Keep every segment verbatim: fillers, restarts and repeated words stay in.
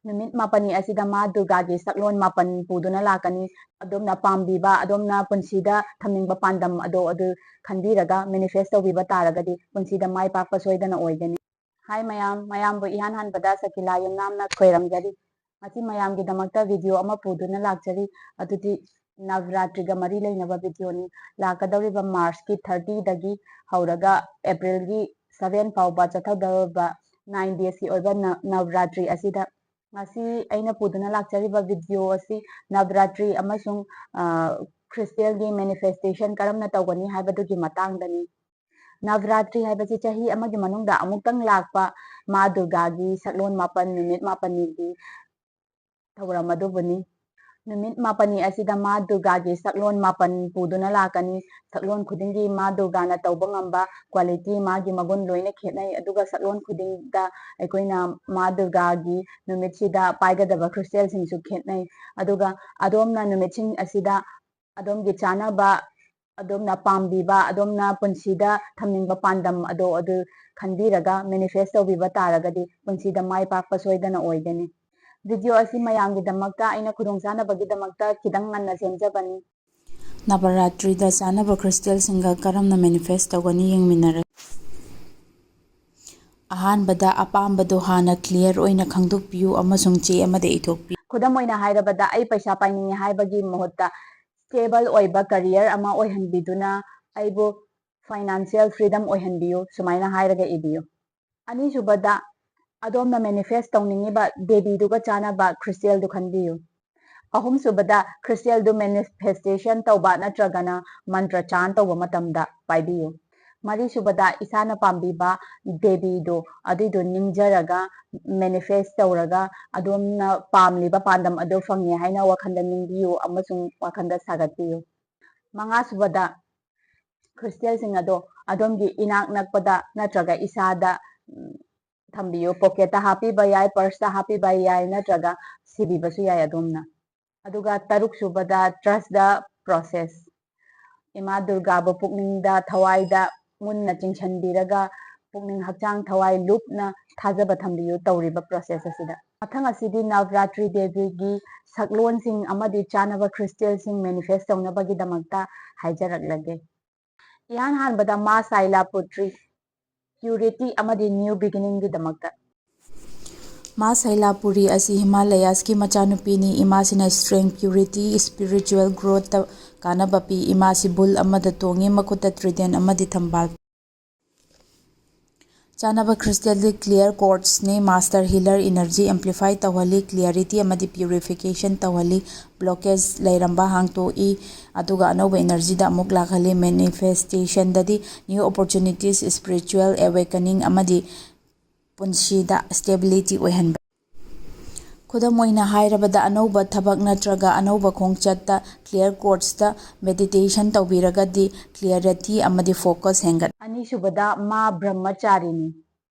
ꯅꯨꯃꯤꯠ ꯃꯥꯄꯟꯅꯤ ꯑꯁꯤꯗ ꯃꯥ ꯗꯨꯔꯒꯥꯒꯤ ꯁꯛꯂꯣꯟ ꯃꯥꯄꯟ ꯄꯨꯗꯨꯅ ꯂꯥꯛꯀꯅꯤ꯫ ꯑꯗꯣꯝꯅ ꯄꯥꯝꯕꯤꯕ, ꯑꯗꯣꯝꯅ ꯄꯨꯟꯁꯤꯗ ꯊꯝꯅꯤꯡꯕ ꯄꯥꯟꯗꯝ ꯑꯗꯣ ꯑꯗꯨ ꯈꯟꯕꯤꯔꯒ manifest ꯇꯧꯕꯤꯕ ꯇꯥꯔꯒꯗꯤ ꯄꯨꯟꯁꯤꯗ ꯃꯥꯏ ꯄꯥꯛꯄ ꯁꯣꯏꯗꯅ ꯑꯣꯏꯒꯅꯤ꯫ ꯍꯥꯏ ꯃꯌꯥꯝ, ꯃꯌꯥꯝꯕꯨ ꯏꯍꯥꯟ ꯍꯥꯟꯕꯗ ꯁꯀꯤꯂꯥ ꯌꯨꯝꯅꯥꯝꯅ ꯈꯣꯏꯔꯝꯖꯔꯤ꯫ ꯉꯁꯤ ꯃꯌꯥꯝꯒꯤꯗꯃꯛꯇ video ꯑꯃ ꯄꯨꯗꯨꯅ ꯂꯥꯛꯆꯔꯤ꯫ ꯑꯗꯨꯗꯤ ꯅꯕꯔꯥꯇ꯭ꯔꯤꯒ ꯃꯔꯤ ꯂꯩꯅꯕ videoꯅꯤ꯫ ꯂꯥꯛꯀꯗꯧꯔꯤꯕ Marchꯀꯤ thirtyꯗꯒꯤ ꯍꯧꯔꯒ Aprilꯒꯤ seven ꯐꯥꯎꯕ ꯆꯠꯊꯗꯧꯔꯤꯕ nine daysꯀꯤ ꯑꯣꯏꯕ ꯅ-, ꯅꯕꯔꯥꯇ꯭ꯔꯤ ꯑꯁꯤꯗ ꯉꯁꯤ ꯑꯩꯅ ꯄꯨꯗꯨꯅ ꯂꯥꯛꯆꯔꯤꯕ video ꯑꯁꯤ ꯅꯕꯔꯥꯇ꯭ꯔꯤ ꯑꯃꯁꯨꯡ, ꯑ, crystalꯒꯤ manifestation ꯀꯔꯝꯅ ꯇꯧꯒꯅꯤ ꯍꯥꯏꯕꯗꯨꯒꯤ ꯃꯇꯥꯡꯗꯅꯤ꯫ ꯅꯕꯔꯥꯇ꯭ꯔꯤ ꯍꯥꯏꯕꯁꯤ ꯆꯍꯤ ꯑꯃꯒꯤ ꯃꯅꯨꯡꯗ ꯑꯃꯨꯛꯇꯪ ꯂꯥꯛꯄ ꯃꯥ ꯗꯨꯔꯒꯥꯒꯤ ꯁꯛꯂꯣꯟ ꯃꯥꯄꯟ, ꯅꯨꯃꯤꯠ ꯃꯥꯄꯟꯅꯤꯒꯤ ꯊꯧꯔꯝ ꯑꯗꯨꯕꯨꯅꯤ꯫ ꯅꯨꯃꯤꯠ ꯃꯥꯄꯟꯅꯤ ꯑꯁꯤꯗ ꯃꯥ ꯗꯨꯔꯒꯥꯒꯤ ꯁꯛꯂꯣꯟ ꯃꯥꯄꯟ ꯄꯨꯗꯨꯅ ꯂꯥꯛꯀꯅꯤ꯫ ꯁꯛꯂꯣꯟ ꯈꯨꯗꯤꯡꯒꯤ ꯃꯥ ꯗꯨꯔꯒꯥꯅ ꯇꯧꯕ ꯉꯝꯕ quality, ꯃꯥꯒꯤ ꯃꯒꯨꯟ ꯂꯣꯏꯅ ꯈꯦꯠꯅꯩ꯫ ꯑꯗꯨꯒ ꯁꯛꯂꯣꯟ ꯈꯨꯗꯤꯡꯗ ꯑꯩꯈꯣꯏꯅ ꯃꯥ ꯗꯨꯔꯒꯥꯒꯤ ꯅꯨꯃꯤꯠꯁꯤꯗ ꯄꯥꯏꯒꯗꯕ crystalꯁꯤꯡꯁꯨ ꯈꯦꯠꯅꯩ꯫ ꯑꯗꯨꯒ ꯑꯗꯣꯝꯅ ꯅꯨꯃꯤꯠꯁꯤꯡ ꯑꯁꯤꯗ ꯑꯗꯣꯝꯒꯤ ꯆꯥꯅꯕ, ꯑꯗꯣꯝꯅ ꯄꯥꯝꯕꯤꯕ, ꯑꯗꯣꯝꯅ ꯄꯨꯟꯁꯤꯗ ꯊꯝꯅꯤꯡꯕ ꯄꯥꯟꯗꯝ ꯑꯗꯣ ꯑꯗꯨ ꯈꯟꯕꯤꯔꯒ manifest ꯇꯧꯕꯤꯕ ꯇꯥꯔꯒꯗꯤ ꯄꯨꯟꯁꯤꯗ ꯃꯥꯏ ꯄꯥꯛꯄ ꯁꯣꯏꯗꯅ ꯑꯣꯏꯒꯅꯤ꯫ Video ꯑꯁꯤ ꯃꯌꯥꯝꯒꯤꯗꯃꯛꯇ, ꯑꯩꯅ ꯈꯨꯗꯣꯡꯆꯥꯅꯕꯒꯤꯗꯃꯛꯇ ꯈꯤꯇꯪ ꯉꯟꯅ ꯁꯦꯝꯖꯕꯅꯤ꯫ ꯅꯕꯔꯥꯇ꯭ꯔꯤꯗ ꯆꯥꯅꯕ crystalꯁꯤꯡꯒ ꯀꯔꯝꯅ manifest ꯇꯧꯒꯅꯤ ꯌꯦꯡꯃꯤꯟꯅꯔꯁꯤ꯫ ꯑꯍꯥꯟꯕꯗ ꯑꯄꯥꯝꯕꯗꯣ ꯍꯥꯟꯅ clear ꯑꯣꯏꯅ ꯈꯪꯗꯣꯛꯄꯤꯌꯨ ꯑꯃꯁꯨꯡ ꯆꯦ ꯑꯃꯗ ꯏꯊꯣꯛꯄꯤꯌꯨ꯫ ꯈꯨꯗꯝ ꯑꯣꯏꯅ ꯍꯥꯏꯔꯕꯗ, "ꯑꯩ ꯄꯩꯁꯥ ꯄꯥꯏꯅꯤꯡꯉꯤ" ꯍꯥꯏꯕꯒꯤ ꯃꯍꯨꯠꯇ "stable ꯑꯣꯏꯕ career ꯑꯃ ꯑꯣꯏꯍꯟꯕꯤꯗꯨꯅ ꯑꯩꯕꯨ financial freedom ꯑꯣꯏꯍꯟꯕꯤꯌꯨ" ꯁꯨꯃꯥꯏꯅ ꯍꯥꯏꯔꯒ ꯏꯕꯤꯌꯨ꯫ ꯑꯅꯤꯁꯨꯕꯗ, ꯑꯗꯣꯝꯅ manifest ꯇꯧꯅꯤꯡꯉꯤꯕ ꯗꯦꯕꯤꯗꯨꯒ ꯆꯥꯅꯕ crystalꯗꯨ ꯈꯟꯕꯤꯌꯨ꯫ ꯑꯍꯨꯝꯁꯨꯕꯗ, crystalꯗꯨ manifestation ꯇꯧꯕ ꯅꯠꯇ꯭ꯔꯒꯅ ꯃꯟꯇ꯭ꯔ chant ꯇꯧꯕ ꯃꯇꯝꯗ ꯄꯥꯏꯕꯤꯌꯨ꯫ ꯃꯔꯤꯁꯨꯕꯗ, ꯏꯁꯥꯅ ꯄꯥꯝꯕꯤꯕ ꯗꯦꯕꯤꯗꯣ ꯑꯗꯨꯏꯗꯣ ꯅꯤꯡꯖꯔꯒ, manifest ꯇꯧꯔꯒ, ꯑꯗꯣꯝꯅ ꯄꯥꯝꯂꯤꯕ ꯄꯥꯟꯗꯝ ꯑꯗꯨ ꯐꯪꯉꯦ ꯍꯥꯏꯅ ꯋꯥꯈꯜꯗ ꯅꯤꯡꯕꯤꯌꯨ ꯑꯃꯁꯨꯡ ꯋꯥꯈꯜꯗ ꯁꯥꯒꯠꯄꯤꯌꯨ꯫ ꯃꯉꯥꯁꯨꯕꯗ, crystalꯁꯤꯡ ꯑꯗꯣ ꯑꯗꯣꯝꯒꯤ ꯏꯅꯥꯛ ꯅꯛꯄꯗ ꯅꯠꯇ꯭ꯔꯒ ꯏꯁꯥꯗ, ꯎꯝ, ꯊꯝꯕꯤꯌꯨ꯫ Pocketꯇ ꯍꯥꯞꯄꯤꯕ ꯌꯥꯏ, purseꯇ ꯍꯥꯞꯄꯤꯕ ꯌꯥꯏ, ꯅꯠꯇ꯭ꯔꯒ ꯁꯤꯕꯤꯕꯁꯨ ꯌꯥꯏ ꯑꯗꯣꯝꯅ꯫ ꯑꯗꯨꯒ ꯇꯔꯨꯛꯁꯨꯕꯗ, trust the process꯫ ꯏꯃꯥ ꯗꯨꯔꯒꯥꯕꯨ ꯄꯨꯛꯅꯤꯡꯗ, ꯊꯋꯥꯏꯗ ꯃꯨꯟꯅ ꯆꯤꯡꯁꯤꯟꯕꯤꯔꯒ, ꯄꯨꯛꯅꯤꯡ, ꯍꯛꯆꯥꯡ, ꯊꯋꯥꯏ ꯂꯨꯞꯅ ꯊꯥꯖꯕ ꯊꯝꯕꯤꯌꯨ ꯇꯧꯔꯤꯕ process ꯑꯁꯤꯗ꯫ ꯃꯊꯪ ꯑꯁꯤꯗꯤ ꯅꯕꯔꯥꯇ꯭ꯔꯤ ꯗꯦꯕꯤꯒꯤ ꯁꯛꯂꯣꯟꯁꯤꯡ ꯑꯃꯗꯤ ꯆꯥꯅꯕ ꯈ꯭ꯔꯤꯁꯇꯦꯜꯁꯤꯡ ꯃꯦꯅꯤꯐꯦꯁ ꯇꯧꯅꯕꯒꯤꯗꯃꯛꯇ ꯍꯥꯏꯖꯔꯛꯂꯒꯦ꯫ ꯏꯍꯥꯟ ꯍꯥꯟꯕꯗ ꯃꯥ ꯁꯥꯏꯂꯥꯄꯨꯇ꯭ꯔꯤ, ꯄ꯭ꯌꯨꯔꯤꯇꯤ ꯑꯃꯗꯤ ꯅ꯭ꯌꯨ ꯕꯤꯒꯤꯅꯤꯡꯒꯤꯗꯃꯛꯇ꯫ ꯃꯥ ꯁꯥꯏꯂꯥꯄꯨꯔꯤ ꯑꯁꯤ ꯍꯤꯃꯥꯂꯌꯥꯁꯀꯤ ꯃꯆꯥꯅꯨꯄꯤꯅꯤ꯫ ꯏꯃꯥꯁꯤꯅ ꯁ꯭ꯇ꯭ꯔꯦꯡ, ꯄ꯭ꯌꯨꯔꯤꯇꯤ, ꯏꯁꯄꯤꯔꯤꯆꯨꯋꯦꯜ ꯒ꯭ꯔꯣꯠꯇ ꯀꯥꯟꯅꯕ ꯄꯤ꯫ ꯏꯃꯥꯁꯤ ꯕꯨꯜ ꯑꯃꯗ ꯇꯣꯡꯉꯤ, ꯃꯈꯨꯠꯇ ꯇ꯭ꯔꯤꯗꯦꯟ ꯑꯃꯗꯤ ꯊꯝꯕꯥꯜ꯫ ꯆꯥꯅꯕ ꯈ꯭ꯔꯤꯁꯇꯦꯜꯗꯤ ꯀ꯭ꯂꯤꯌꯔ ꯀ꯭ꯋꯥꯔꯠꯁꯅꯤ꯫ ꯃꯥꯁꯇꯔ ꯍꯤꯂꯔ, ꯏꯅꯔꯖꯤ ꯑꯦꯝꯄ꯭ꯂꯤꯐꯥꯏ ꯇꯧꯍꯜꯂꯤ, ꯀ꯭ꯂꯤꯌꯥꯔꯤꯇꯤ ꯑꯃꯗꯤ ꯄ꯭ꯌꯨꯔꯤꯐꯤꯀꯦꯁꯟ ꯇꯧꯍꯜꯂꯤ, ꯕ꯭ꯂꯣꯀꯦꯖ ꯂꯩꯔꯝꯕ ꯍꯥꯡꯇꯣꯛꯏ, ꯑꯗꯨꯒ ꯑꯅꯧꯕ ꯏꯅꯔꯖꯤꯗ ꯑꯃꯨꯛ ꯂꯥꯛꯍꯜꯂꯤ꯫ ꯃꯦꯅꯤꯐꯦꯁꯇꯦꯁꯟꯗꯗꯤ ꯅ꯭ꯌꯨ ꯑꯣꯄꯣꯔꯆꯨꯅꯤꯇꯤꯁ, ꯏꯁꯄꯤꯔꯤꯆꯨꯋꯦꯜ ꯑꯦꯋꯦꯀꯅꯤꯡ ꯑꯃꯗꯤ ꯄꯨꯟꯁꯤꯗ ꯁ꯭ꯇꯦꯕꯤꯂꯤꯇꯤ ꯑꯣꯏꯍꯟꯕ꯫ ꯈꯨꯗꯝ ꯑꯣꯏꯅ ꯍꯥꯏꯔꯕꯗ, ꯑꯅꯧꯕ ꯊꯕꯛ ꯅꯠꯇ꯭ꯔꯒ ꯑꯅꯧꯕ ꯈꯣꯡꯆꯠꯇ ꯀ꯭ꯂꯤꯌꯔ ꯀ꯭ꯋꯥꯔꯠꯁꯇ ꯃꯦꯗꯤꯇꯦꯁꯟ ꯇꯧꯕꯤꯔꯒꯗꯤ ꯀ꯭ꯂꯤꯌꯥꯔꯤꯇꯤ ꯑꯃꯗꯤ ꯐꯣꯀꯁ ꯍꯦꯟꯒꯠ꯫ ꯑꯅꯤꯁꯨꯕꯗ ꯃꯥ ꯕ꯭ꯔꯍ꯭ꯃꯆꯥꯔꯤꯅꯤ꯫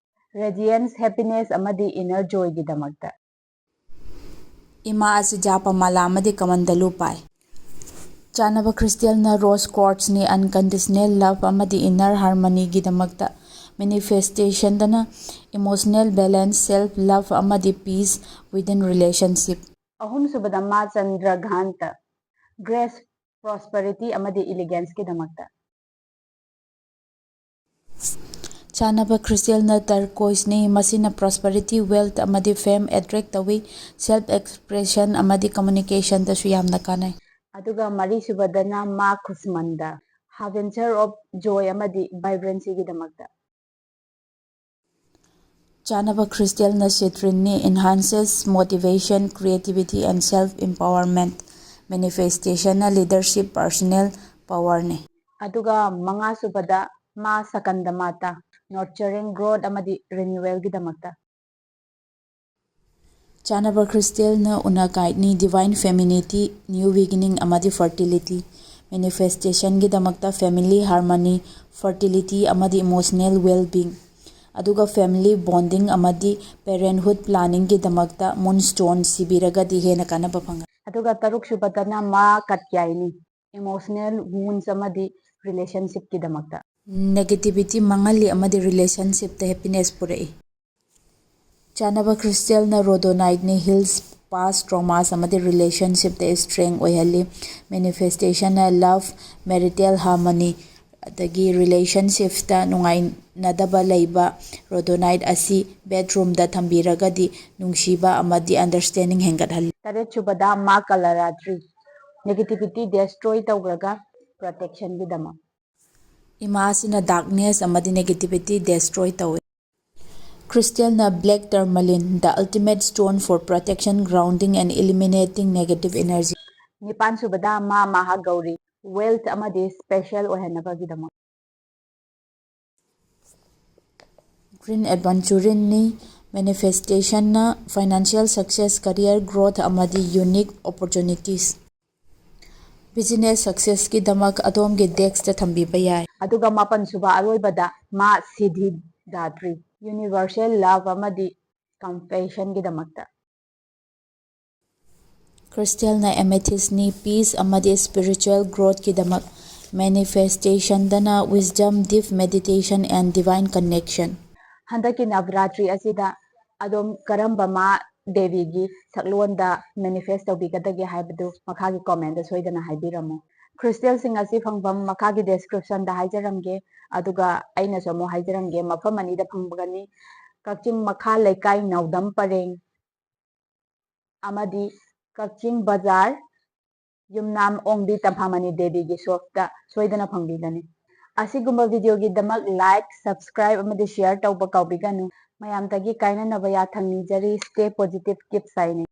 ꯔꯦꯗꯤꯌꯦꯟꯁ, ꯍꯦꯄꯤꯅꯦꯁ ꯑꯃꯗꯤ ꯏꯟꯅꯔ ꯖꯣꯏꯒꯤꯗꯃꯛꯇ꯫ ꯏꯃꯥ ꯑꯁꯤ ꯖꯥꯄ ꯃꯥꯂꯥ ꯑꯃꯗꯤ ꯀꯃꯟꯗꯂꯨ ꯄꯥꯏ꯫ ꯆꯥꯅꯕ ꯈ꯭ꯔꯤꯁꯇꯦꯜꯅ ꯔꯣꯁ ꯀ꯭ꯋꯥꯔꯠꯁꯅꯤ꯫ ꯑꯟꯀꯟꯗꯤꯁꯅꯦꯜ ꯂꯚ ꯑꯃꯗꯤ ꯏꯟꯅꯔ ꯍꯥꯔꯃꯅꯤꯒꯤꯗꯃꯛꯇ꯫ ꯃꯦꯅꯤꯐꯦꯁꯇꯦꯁꯟꯗꯅ ꯏꯃꯣꯁꯅꯦꯜ ꯕꯦꯂꯦꯟꯁ, ꯁꯦꯜꯐ ꯂꯚ ꯑꯃꯗꯤ ꯄꯤꯁ ꯋꯤꯗꯤꯟ ꯔꯤꯂꯦꯁꯟꯁꯤꯞ꯫ ꯑꯍꯨꯝꯁꯨꯕꯗ ꯃꯥ ꯆꯟꯗ꯭ꯔꯒꯥꯟꯇ, ꯒ꯭ꯔꯦꯁ, ꯄ꯭ꯔꯣꯁꯄꯔꯤꯇꯤ ꯑꯃꯗꯤ ꯏꯂꯤꯒꯦꯟꯁꯀꯤꯗꯃꯛꯇ꯫ ꯆꯥꯅꯕ ꯈ꯭ꯔꯤꯁꯇꯦꯜꯅ ꯇꯔꯀꯣꯏꯁꯅꯤ꯫ ꯃꯁꯤꯅ ꯄ꯭ꯔꯣꯁꯄꯔꯤꯇꯤ, ꯋꯦꯜꯊ ꯑꯃꯗꯤ ꯐꯦꯝ ꯑꯦꯇ꯭ꯔꯦꯛ ꯇꯧꯏ꯫ ꯁꯦꯜꯐ ꯑꯦꯛꯁꯄ꯭ꯔꯦꯁꯟ ꯑꯃꯗꯤ ꯀꯝꯃ꯭ꯌꯨꯅꯤꯀꯦꯁꯟꯗꯁꯨ ꯌꯥꯝꯅ ꯀꯥꯟꯅꯩ꯫ ꯑꯗꯨꯒ ꯃꯔꯤꯁꯨꯕꯗꯅ ꯃꯥ ꯈꯨꯁꯃꯟꯗ, ꯍꯥꯔꯕꯤꯟꯁꯔ ꯑꯣꯐ ꯖꯣꯏ ꯑꯃꯗꯤ ꯚꯥꯏꯕ꯭ꯔꯦꯟꯁꯤꯒꯤꯗꯃꯛꯇ꯫ ꯆꯥꯅꯕ ꯈ꯭ꯔꯤꯁꯇꯦꯜꯅ ꯁꯤꯇ꯭ꯔꯤꯟꯅꯤ꯫ Enhances motivation, creativity and self empowerment. ꯃꯦꯅꯤꯐꯦꯁꯇꯦꯁꯟꯅ ꯂꯤꯗꯔꯁꯤꯞ, ꯄꯔꯁꯣꯅꯦꯜ ꯄꯋꯥꯔꯅꯤ꯫ ꯑꯗꯨꯒ ꯃꯉꯥꯁꯨꯕꯗ ꯃꯥ ꯁꯀꯟꯗ ꯃꯥꯇꯥ, ꯅꯔꯆꯔꯤꯡ, ꯒ꯭ꯔꯣꯊ ꯑꯃꯗꯤ ꯔꯤꯅ꯭ꯌꯨꯋꯦꯜꯒꯤꯗꯃꯛꯇ꯫ ꯆꯥꯅꯕ ꯈ꯭ꯔꯤꯁꯇꯦꯜꯅ ꯎꯅ ꯒꯥꯏꯗꯅꯤ꯫ ꯗꯤꯚꯥꯏꯟ ꯐꯦꯃꯤꯅꯤꯇꯤ, ꯅ꯭ꯌꯨ ꯕꯤꯒꯤꯅꯤꯡ ꯑꯃꯗꯤ ꯐꯔꯇꯤꯂꯤꯇꯤ꯫ ꯃꯦꯅꯤꯐꯦꯁꯇꯦꯁꯟꯒꯤꯗꯃꯛꯇ ꯐꯦꯃꯤꯂꯤ ꯍꯥꯔꯃꯅꯤ, ꯐꯔꯇꯤꯂꯤꯇꯤ ꯑꯃꯗꯤ ꯏꯃꯣꯁꯅꯦꯜ ꯋꯦꯜ ꯕꯤꯡ꯫ ꯑꯗꯨꯒ ꯐꯦꯃꯤꯂꯤ ꯕꯣꯟꯗꯤꯡ ꯑꯃꯗꯤ ꯄꯦꯔꯦꯟꯍꯨꯗ ꯄ꯭ꯂꯥꯅꯤꯡꯒꯤꯗꯃꯛꯇ ꯃꯨꯟꯁ꯭ꯇꯣꯟ ꯁꯤꯕꯤꯔꯒꯗꯤ ꯍꯦꯟꯅ ꯀꯥꯟꯅꯕ ꯐꯪꯒꯅꯤ꯫ ꯑꯗꯨꯒ ꯇꯔꯨꯛꯁꯨꯕꯗꯅ ꯃꯥ ꯀꯠꯌꯥꯏꯅꯤ, ꯏꯃꯣꯁꯅꯦꯜ ꯋꯨꯟꯁ ꯑꯃꯗꯤ ꯔꯤꯂꯦꯁꯟꯁꯤꯞꯀꯤꯗꯃꯛꯇ꯫ ꯅꯦꯒꯦꯇꯤꯚꯤꯇꯤ ꯃꯥꯡꯍꯜꯂꯤ ꯑꯃꯗꯤ ꯔꯤꯂꯦꯁꯟꯁꯤꯞꯇ ꯍꯦꯄꯤꯅꯦꯁ ꯄꯨꯔꯛꯏ꯫ ꯆꯥꯅꯕ ꯈ꯭ꯔꯤꯁꯇꯦꯜꯅ ꯔꯣꯗꯣꯅꯥꯏꯠꯅꯤ꯫ ꯍꯤꯜꯁ ꯄꯥꯁ ꯇ꯭ꯔꯣꯃꯥꯁ ꯑꯃꯗꯤ ꯔꯤꯂꯦꯁꯟꯁꯤꯞꯇ ꯁ꯭ꯇꯔꯦꯡ ꯑꯣꯏꯍꯜꯂꯤ꯫ ꯃꯦꯅꯤꯐꯦꯁꯇꯦꯁꯟꯅ ꯂꯚ, ꯃꯦꯔꯤꯇꯦꯜ ꯍꯥꯔꯃꯅꯤ, ꯑꯗꯒꯤ ꯔꯤꯂꯦꯁꯟꯁꯤꯞꯇ ꯅꯨꯡꯉꯥꯏꯅꯗꯕ ꯂꯩꯕ꯫ ꯔꯣꯗꯣꯅꯥꯏꯠ ꯑꯁꯤ ꯕꯦꯗꯔꯨꯝꯗ ꯊꯝꯕꯤꯔꯒꯗꯤ ꯅꯨꯡꯁꯤꯕ ꯑꯃꯗꯤ ꯑꯟꯗꯔꯁꯇꯦꯟꯗꯤꯡ ꯍꯦꯟꯒꯠꯍꯜꯂꯤ꯫ ꯇꯔꯦꯠ ꯁꯨꯕꯗ ꯃꯥ ꯀꯂꯔꯥꯇ꯭ꯔꯤ꯫ ꯅꯦꯒꯦꯇꯤꯚꯤꯇꯤ ꯗꯦꯁꯇ꯭ꯔꯣꯏ ꯇꯧꯈ꯭ꯔꯒ ꯄ꯭ꯔꯣꯇꯦꯛꯁꯟꯒꯤꯗꯃꯛ꯫ ꯏꯃꯥ ꯑꯁꯤꯅ ꯗꯥꯔꯛꯅꯦꯁ ꯑꯃꯗꯤ ꯅꯦꯒꯦꯇꯤꯚꯤꯇꯤ ꯗꯦꯁꯇ꯭ꯔꯣꯏ ꯇꯧꯏ꯫ ꯈ꯭ꯔꯤꯁꯇꯦꯜꯅ black ꯇꯔꯃꯂꯤꯟ, the ultimate stone for protection, grounding and eliminating negative energy꯫ ꯅꯤꯄꯥꯟ ꯁꯨꯕꯗ ꯃꯥ ꯃꯍꯥ ꯒꯧꯔꯤ, ꯋꯦꯜꯊ ꯑꯃꯗꯤ ꯁ꯭ꯄꯦꯁꯦꯜ ꯑꯣꯏꯍꯟꯅꯕꯒꯤꯗꯃꯛ꯫ ꯒ꯭ꯔꯤꯟ ꯑꯦꯗꯚꯦꯟꯆꯨꯔꯤꯟꯅꯤ꯫ ꯃꯦꯅꯤꯐꯦꯁꯇꯦꯁꯟꯅ ꯐꯥꯏꯅꯥꯟꯁꯤꯌꯦꯜ ꯁꯛꯁꯦꯁ, ꯀꯔꯤꯌꯔ ꯒ꯭ꯔꯣꯊ ꯑꯃꯗꯤ ꯌꯨꯅꯤꯛ ꯑꯣꯄꯣꯔꯆꯨꯅꯤꯇꯤꯁ꯫ ꯕꯤꯖꯤꯅꯦꯁ ꯁꯛꯁꯦꯁꯀꯤꯗꯃꯛ ꯑꯗꯣꯝꯒꯤ ꯗꯦꯛꯁꯇ ꯊꯝꯕꯤꯕ ꯌꯥꯏ꯫ ꯑꯗꯨꯒ ꯃꯥꯄꯟ ꯁꯨꯕ ꯑꯔꯣꯏꯕꯗ ꯃꯥ ꯁꯤꯗꯤꯗꯥꯇ꯭ꯔꯤ, ꯌꯨꯅꯤꯚꯔꯁꯦꯜ ꯂꯚ ꯑꯃꯗꯤ ꯀꯝꯄꯦꯁꯟꯒꯤꯗꯃꯛꯇ꯫ ꯈ꯭ꯔꯤꯁꯇꯦꯜꯅ ꯑꯦꯃꯦꯊꯤꯁꯅꯤ, ꯄꯤꯁ ꯑꯃꯗꯤ spiritual ꯒ꯭ꯔꯣꯊꯀꯤꯗꯃꯛ꯫ ꯃꯦꯅꯤꯐꯦꯁꯇꯦꯁꯟꯗꯅ wisdom, deep meditation and divine connection꯫ ꯍꯟꯗꯛꯀꯤ ꯅꯕꯔꯥꯇ꯭ꯔꯤ ꯑꯁꯤꯗ ꯑꯗꯣꯝ ꯀꯔꯝꯕ ꯃꯥ ꯗꯦꯕꯤꯒꯤ ꯁꯛꯂꯣꯟꯗ ꯃꯦꯅꯤꯐꯦꯁ ꯇꯧꯕꯤꯒꯗꯒꯦ ꯍꯥꯏꯕꯗꯨ ꯃꯈꯥꯒꯤ ꯀꯣꯃꯦꯟꯗ ꯁꯣꯏꯗꯅ ꯍꯥꯏꯕꯤꯔꯝꯃꯨ꯫ ꯈ꯭ꯔꯤꯁꯇꯦꯜꯁꯤꯡ ꯑꯁꯤ ꯐꯪꯐꯝ ꯃꯈꯥꯒꯤ ꯗꯦꯁꯀ꯭ꯔꯤꯞꯁꯟꯗ ꯍꯥꯏꯖꯔꯝꯒꯦ, ꯑꯗꯨꯒ ꯑꯩꯅꯁꯨ ꯑꯃꯨꯛ ꯍꯥꯏꯖꯔꯝꯒꯦ, ꯃꯐꯝ ꯑꯅꯤꯗ ꯐꯪꯒꯅꯤ꯫ ꯀꯛꯆꯤꯡ ꯃꯈꯥ ꯂꯩꯀꯥꯏ ꯅꯥꯎꯗꯝ ꯄꯔꯦꯡ ꯑꯃꯗꯤ ꯀꯛꯆꯤꯡ ꯕꯖꯥꯔ ꯌꯨꯝꯅꯥꯝ ꯑꯣꯡꯕꯤ ꯇꯝꯐꯥꯃꯅꯤ ꯗꯦꯕꯤꯒꯤ ꯁꯣꯞꯇ ꯁꯣꯏꯗꯅ ꯐꯪꯕꯤꯒꯅꯤ꯫ ꯑꯁꯤꯒꯨꯝꯕ ꯚꯤꯗꯤꯑꯣꯒꯤꯗꯃꯛ ꯂꯥꯏꯛ, ꯁꯕꯁꯀ꯭ꯔꯥꯏꯕ ꯑꯃꯗꯤ ꯁꯤꯌꯔ ꯇꯧꯕ ꯀꯥꯎꯕꯤꯒꯅꯨ꯫ ꯃꯌꯥꯝꯗꯒꯤ ꯀꯥꯏꯅꯅꯕ ꯌꯥꯊꯪ ꯅꯤꯖꯔꯤ꯫ Stay positive, keep shining꯫